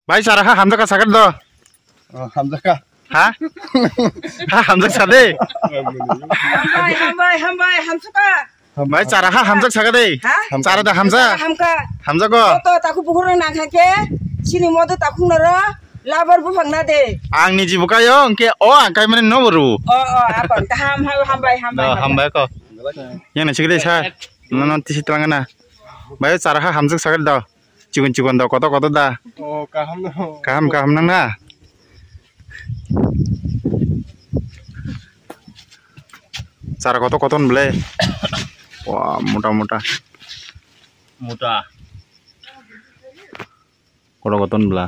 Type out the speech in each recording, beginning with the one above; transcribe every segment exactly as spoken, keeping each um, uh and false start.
Bai, chara ha hamjak ka sakar do. Oh, hamjak ka. Ha? Ha, hamjak sa de. Hambai, hambai, hambai, hamsuka. Bai, chara ha hamjak saka de. Ha? Chara da hamjak. Hamka. Hamjak go. To, to, taku buhur nang kha ke. Sini modo taku noro. Labar buphang na de. Ang ni jibu kayo, hwnkhe o ang kai mani no boru. O, o, apang. Kaham, ham-, hambai, hambai, No, hambai. hambai ko. Yang na chigre sa. No, no, tisi twlang na. Bai, chara ha hamjak saka do. Chikon chikon da, koto koto da. Oh, kaham no. Kaham, kaham nang na. Chara koto koto ni ble. Wah, mota mota. Mota. Koto koto ni bla.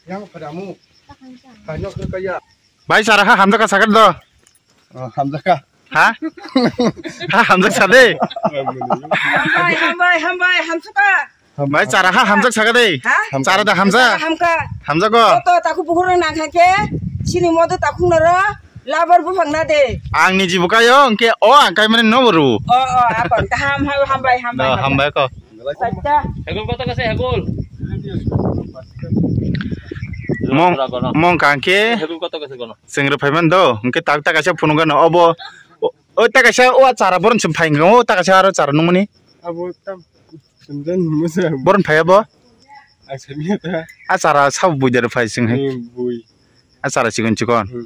Yang padamu. Tanyok kaya. Bai, chara ha hamjak ka sakar do. Oh, hamjak ka. Ha? Ha, hamjak sa de. Hambai, hambai, hambai, hamsuka. Bai, chara ha hamjak saka de. Ha? Chara da hamjak. Hamka. Hamjak go. To, to, taku buhur nang kha ke. Sini modo taku noro. Labar buphang na de. Ang ni jibu kayo, hwnkhe o ang kai mani no boru. O, o, apang. Kaham, ham-, hambai, hambai, No, hambai. hambai ko. Sacha. Hegul koto kase hegul? Mong, Jura kono. mong kangke. Hegul koto kase kono? Sengre phaiman do, hwnkhe tak tak kaisa phunukgano obo. O, o tak kaisa o chara boron sim phaingo, o tak kaisa aro chara nungmani. Abo tam, sendal musa. Boron phai abo? Asamiya ta. A chara sabo bui dare phai sing hai. Hmm, bui. A chara chikon chikon. Hmm.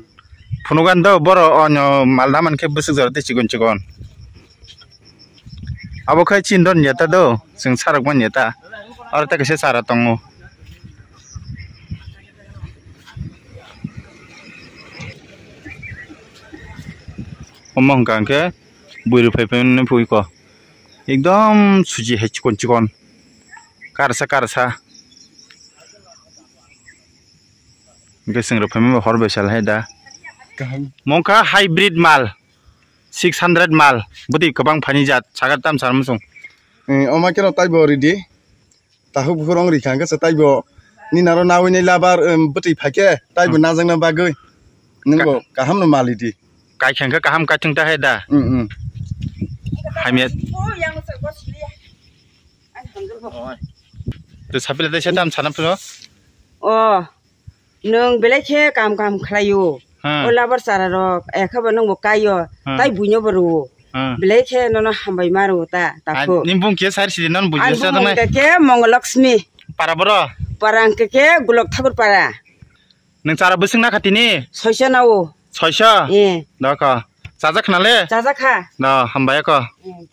Phunugan do boro onyo malda mankhe bwswk jora tei chikon chikon. Abo khai chin don ya ta do, chwng sarok man ya ta. Aro ta kaisa chara tongo. Omo hwnkha hwnkhe bwrwi phai phai nw phui ko. Ekdom suji hai chikon chikon. Karsa karsa. Hwnkhe chwng rok phaima hor bai sal hai da. Kaham. Mongkha hybrid mal. Six hundred mal. Bwtwi kwbang phaini jat. Sagar tam sar muchung. Eh, oma keno taibo ridi. Tahuk bukhurong rikha hwnkhe se taibo. Ninaro nawi nai labar, em, bwtwi phaikhe. Taibo Hmm. najakna bagwi. Nungbo Ka- kaham no mali di. Kaikha hwnkhe kaham kaithwng ta hai da. Hmm, hmm. Hamya. To sapila de setam sana phiro. Oh. Nwng belai khe kam kam khlaio. Hmm. O labar chara rok, eh, khabo nwng bo kaio. Hmm. Tai buino bo rwo. Hmm. Belai khe nono hambai ma rwo ta, Ah, takhu. Ni bung khe sar sidi non bujo Ani sa bung tong nai. Hwnkha khe Mongol Lakshmi. Para boro? Para hwnkha khe Golok Thakur para. Nwng chara bwswk na kha tini? Soisa na o. Soisa? Eh. Dokho. Chajak khna le? Chajak kha. No, hambai ko. Eh.